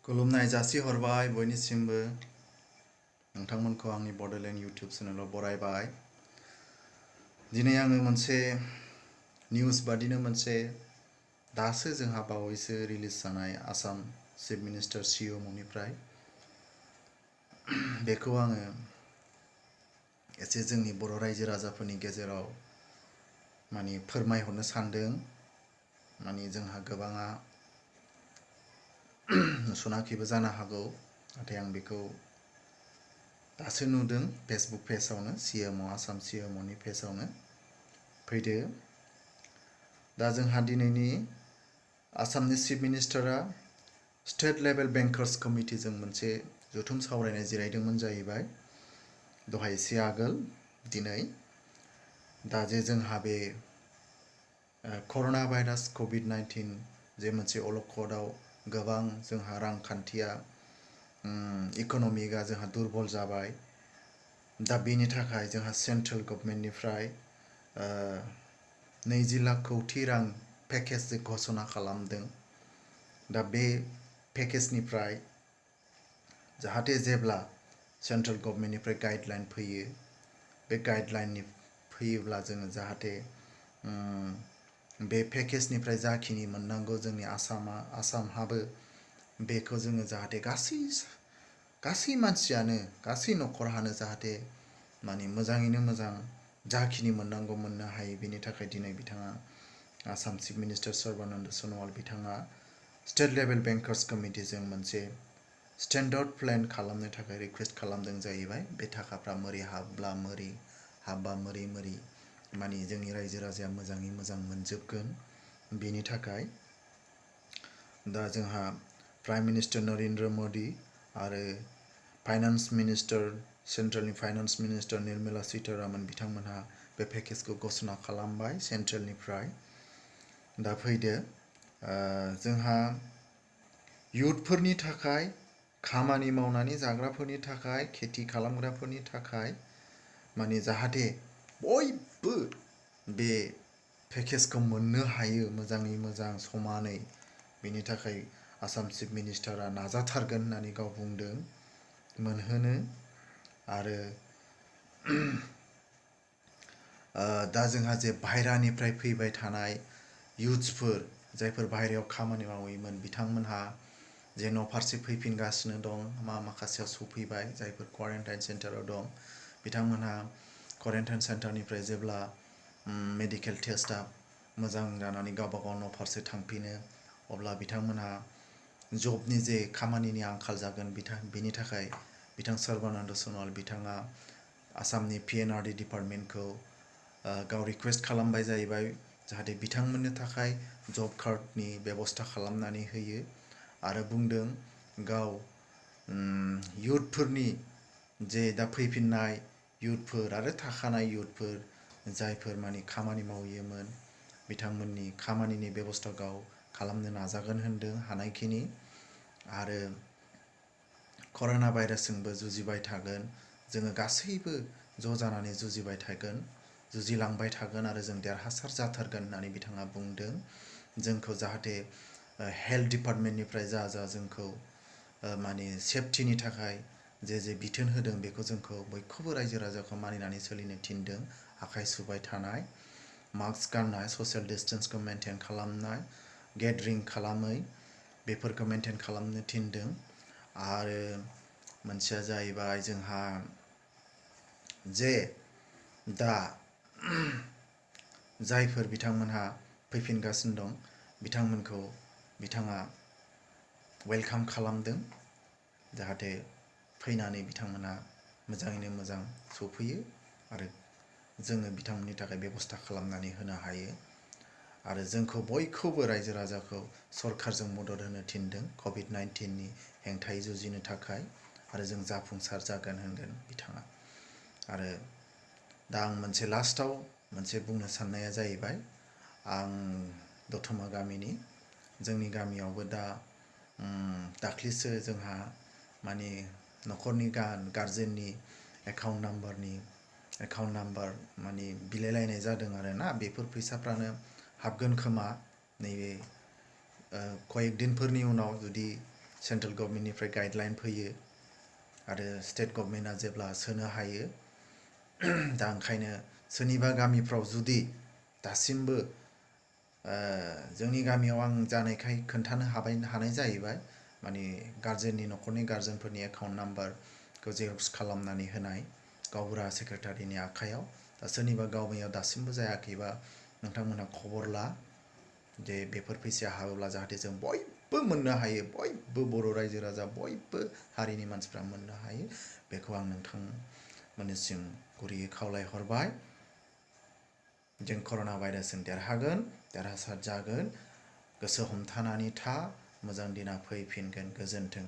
खुलुमनाय जासि हरबाय बयनिसिमबो नोंथांमोनखौ आंनि बडलेण्ड यूट्यूब चेनेलाव बरायबाय। दिनै आङो मोनसे निउज बादिनो मोनसे दासो जोंहा बावैसो रिलिज जानाय आसाम चिफ मिनिस्टार सिएमनिफ्राय बेखौ आङो एसे जोंनि बर' रायजो राजाफोरनि गेजेराव माने फोरमायहरनो सानदों। माने जोंहा गोबाङा नुसनाखैबो जानो हागौ, नाथाय आं बेखौ दासो नुदों फेसबुक पेजावनो आसाम सिएमनि पेजावनो फैदो। दा जोंहा दिनैनि आसामनि चिफ मिनिस्टारा स्टेट लेभेल बेंकार्स कमिटिजों मोनसे जथुम सावरायनाय जिरायदोंमोन जाहैबाय दहाय एसे आगोल दिनै। दा जे जोंहा बे कर'ना भाइरास COVID-19 जे मोनसे अलखदाव गोबां जोंहा रांखान्थिया इक'नमिकआ जोंहा दुरबल जाबाय। दा बेनि थाखाय जोंहा सेन्ट्रेल गभर्नमेन्टनिफ्राय 20 लाख कौटि रां पेकेज घोषणा खालामदों। दा बे पेकेजनिफ्राय जाहाथे जेब्ला सेन्ट्रेल गभर्नमेन्टनिफ्राय गाइडलाइन फैयो, बे गाइडलाइन फैयोब्ला जोङो जाहाथे बे पेकेजनिफ्राय जाखिनि मोननांगौ जोंनि आसामहाबो बेखौ जोङो जाहाथे गासै मानसियानो गासै न'खरहानो जाहाथे माने मोजाङैनो मोजां जाखिनि मोननांगौ मोननो हायो। बेनि थाखाय दिनै बिथाङा आसाम चिफ मिनिस्टार सर्बानन्द सन'वाल बिथाङा स्टेट लेभेल बेंकार्स कमिटिजों मोनसे स्टेन्डार्ड प्लेन खालामनो थाखाय रिक्वेस्ट खालामदों जाहैबाय। बे थाखाफ्रा मोरै हाबबा मोरै माने जोंनि रायजो राजाया मोजाङै मोजां मोनजोबगोन। बेनि थाखाय दा जोंहा प्राइम मिनिस्टार नरेन्द्र मदि आरो फाइनान्स मिनिस्टार सेन्ट्रेलनि फाइनान्स मिनिस्टार निर्मला सीतारामन बिथांमोनहा बे पेकेजखौ घोषणा खालामबाय सेन्ट्रेलनिफ्राय। दा फैदो जोंहा युथफोरनि थाखाय, खामानि मावनानै जाग्राफोरनि थाखाय, खेथि खालामग्राफोरनि थाखाय माने जाहाथे बयबो बे पेकेजखौ मोननो हायो मोजाङै मोजां समानै। बेनि थाखाय आसाम चिफ मिनिस्टारा नाजाथारगोन होननानै गाव बुंदों मोनहोनो। आरो दा जोंहा जे बाहेरानिफ्राय फैबाय थानाय युथ्सफोर जायफोर बाहेरायाव खामानि मावैमोन बिथांमोनहा जे न' फारसे फैफिनगासिनो दं, माखासेयाव सफैबाय जायफोर क्वारेन्टाइन सेन्टाराव दं बिथांमोनहा क्वारेन्टाइन सेन्टारनिफ्राय जेब्ला मेडिकेल टेस्टआ मोजां जानानै गावबा गाव न' फारसे थांफिनो अब्ला बिथांमोनहा जबनि जे खामानिनि आंखाल जागोन बेनि थाखाय बिथां सर्बानन्द सन'वाल बिथाङा आसामनि PNRD डिपार्टमेन्टखौ गाव रिक्वेस्ट खालामबाय जाहैबाय जाहाथे बिथांमोननो थाखाय जब कार्डनि बेबस्था खालामनानै होयो। आरो बुंदों गाव युथफोरनि जे दा फैफिननाय युथफोर आरो थाखानाय युथफोर जायफोर माने खामानि मावहैयोमोन बिथांमोननि खामानिनि बेबस्था गाव खालामनो नाजागोन होनदों हानायखिनि। आरो कर'ना भाइरासजोंबो जुजिबाय थागोन, जोङो गासैबो ज' जानानै जुजिलांबाय थागोन आरो जों देरहासार जाथारगोन होननानै बिथाङा बुंदों। जोंखौ जाहाथे हेल्थ डिपार्टमेन्टनिफ्राय जा जोंखौ माने सेफटिनि थाखाय जे बिथोन होदों बेखौ जोंखौ बयखौबो रायजो राजाखौ मानिनानै सोलिनो थिनदों। आखाइ सुबाय थानाय, मास्क गाननाय, ससियेल डिस्टेन्सखौ मेनटेन खालामनाय, गेदारिं खालामै बेफोरखौ मेनटेन खालामनो थिनदों। आरो मोनसेया जाहैबाय जोंहा जे दा जायफोर बिथांमोनहा फैफिनगासिनो दं बिथांमोनखौ बिथाङा वेलकाम खालामदों जाहाथे फैनानै बिथांमोना मोजाङैनो मोजां सफैयो आरो जोङो बिथांमोननि थाखाय बेबस्था खालामनानै होनो हायो। आरो जोंखौ बयखौबो रायजो राजाखौ सरकारजों मदद होनो थिनदों COVID-19नि हेंथायै जुजिनो थाखाय आरो जों जाफुंसार जागोन होनगोन बिथाङा। आरो दा आं मोनसे लास्टाव मोनसे बुंनो साननाया जाहैबाय आं दतमा गामिनि, जोंनि गामियावबो दा दाख्लिसो जोंहा माने न'खरनि गार्जेननि एकाउन्ट नाम्बार माने बिलायलायनाय जादों आरो ना। बेफोर फैसाफ्रानो हाबगोन खोमा नैबे कয়েक दिनफोरनि उनाव जुदि सेन्ट्रेल गभर्नमेन्टनिफ्राय गाइडलाइन फैयो आरो स्टेट गभर्नमेन्टआ जेब्ला सोनो हायो दा ओंखायनो सोरनिबा गामिफ्राव जुदि दासिमबो जोंनि गामियाव आं जानायखाय खोन्थानो हानाय जाहैबाय माने गार्जेननि न'खरनि गार्जेनफोरनि एकाउन्ट नाम्बारखौ जेरक्स खालामनानै होनाय गावबुरा सेक्रेटारिनि आखायाव दा सोरनिबा गामियाव दासिमबो जायाखैबा नोंथांमोनहा खबर ला जे बेफोर फैसाया हाबोब्ला जाहाथे जों बयबो मोननो हायो बयबो बर' रायजो राजा बयबो हारिनि मानसिफ्रा मोननो हायो बेखौ आं नोंथांमोननिसिम गुरैयै खावलायहरबाय जों कर'ना भाइरासजों देरहागोन देरहासार जागोन गोसो हमथानानै था मोजां दिना फैफिनगोन गोजोन्थों।